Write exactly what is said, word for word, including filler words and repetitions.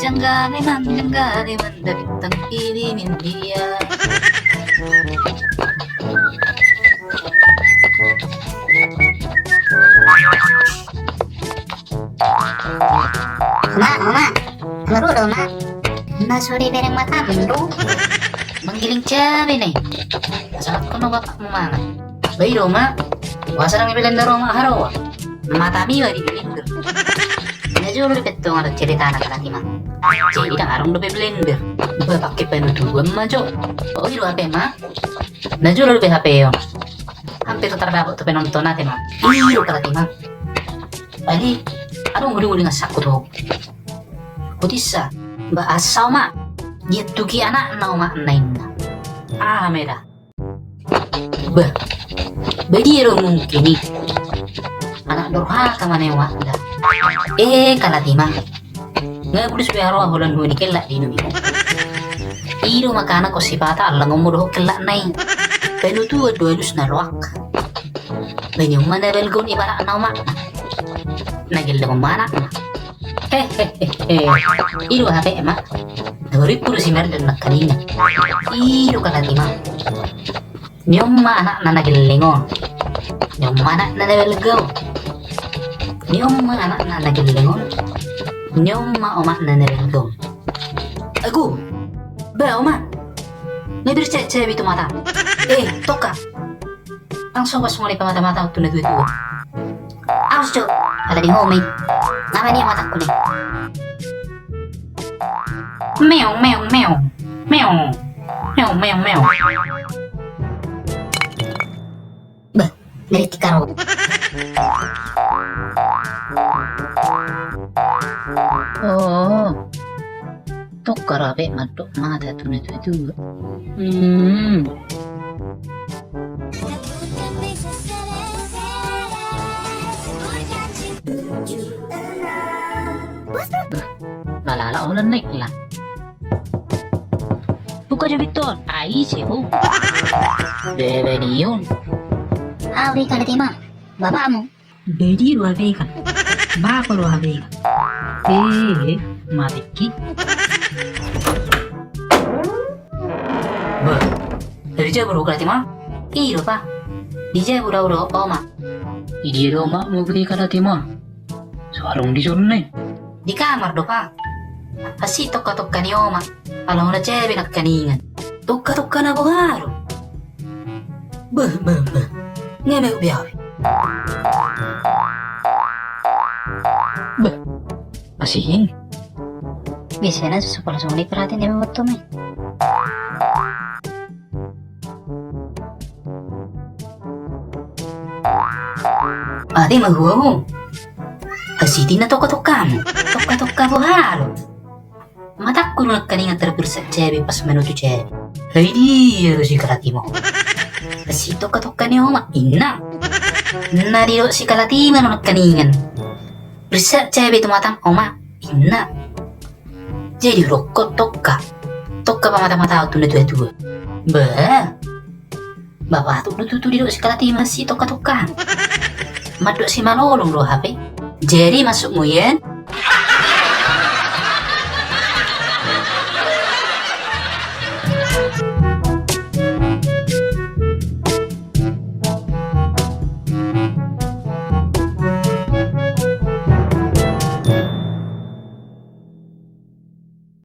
Manggale, manggale, mandapot tangkili nindia. Oma, oma. Baru do, oma. Na so dibereng matamu do. Manggiling cabe nai. Sahat kono bapakmu mangan. Ba i do, oma. Boasa ndang diblender, oma, haroa. Matami ma diblender. Na jolo do pe antong adong ceritana, Kalatima. Jadi ndang adong dope blender. Ba pake panutuan ma jo. O, i do hape, ma. Na jolo do pe hape on. Hampir tardapot tu penonton ate, ma. I do, Kalatima. Jadi adong, adong, adong, asakku tu. Kutisa, ba asa, oma. Dia tuki anakna, oma, na inna. Ah, meda. Bah, ba dia do mungkin i. Anak durhaka ma na i, oma, da. Eh, Kalatima. Nga bulus be haroa holan dua ni kellak di inum i. I do makana ho sipata allang on ma dohot kellak na i. Panutuan do alusna, loak. Ba ni on ma na balga on ibaratna, oma. Na gelleng on ma anakna. Hehehe. I do hape, ma. Dua ribu do si Merdan nangkaningan. I do, Kalatima. Ni on ma anakna na gelleng on. Ni on ma anakna na balga on. Ni on ma anakna na gelleng on. Ni on ma omakna na balga on. Agu. Ba, oma. Nga birsat cabe tu mata. Eh, tongka. Ndang sopan songon i pamata-mata tu na tua-tua. Awas jo, ala di ngomai. Nama ni matangku ni. Meong, meong, meong. Meong. Meong, meong, meong. Bah, dari tikaro. Oh. Tongka rape mandok mata tu na tua-tua. Hmm. Malala holan na i lah. Buka jo pintu on. Ai, seho. Bebe ni on. Au di, Kalatima. Bapakmu. Jadi dua bekan. Bako dua bekan. Eh, mati ki. Bah, dari jabu do, Kalatima? I do, pa. Di jabu do, do, oma. Di dia do, oma, mau beli, Kalatima? Sarung di son ni. Di kamar do, pa. Asi tongka-tongka ni oma. Ala hona cabe nangkaningan. Tongka-tongka na boha do. Beh, beh, beh. Ngemek biar. Beh. Asing. Biasana susu palsu ni perhatian dia membuat tuh, men. Ate ma huamu. Asi di na tongka-tongkamu. Tongka-tongka boha do. Matangku do nangkaningan tarbirsat cabe pas manutu cabe. Hai dia do si Kalatima. Asi tongka-tongka ni oma, inna. Na didok si Kalatima do nangkaningan. Birsat cabe tu matang oma, inna. Jadi hudok ho tongka. Tongka pamata-mata tu na tua-tua. Bah. Ba patut do tutu didok si Kalatima asi tongka-tongka. Mandok simalolong do hape. Jadi maksudmu, Yan?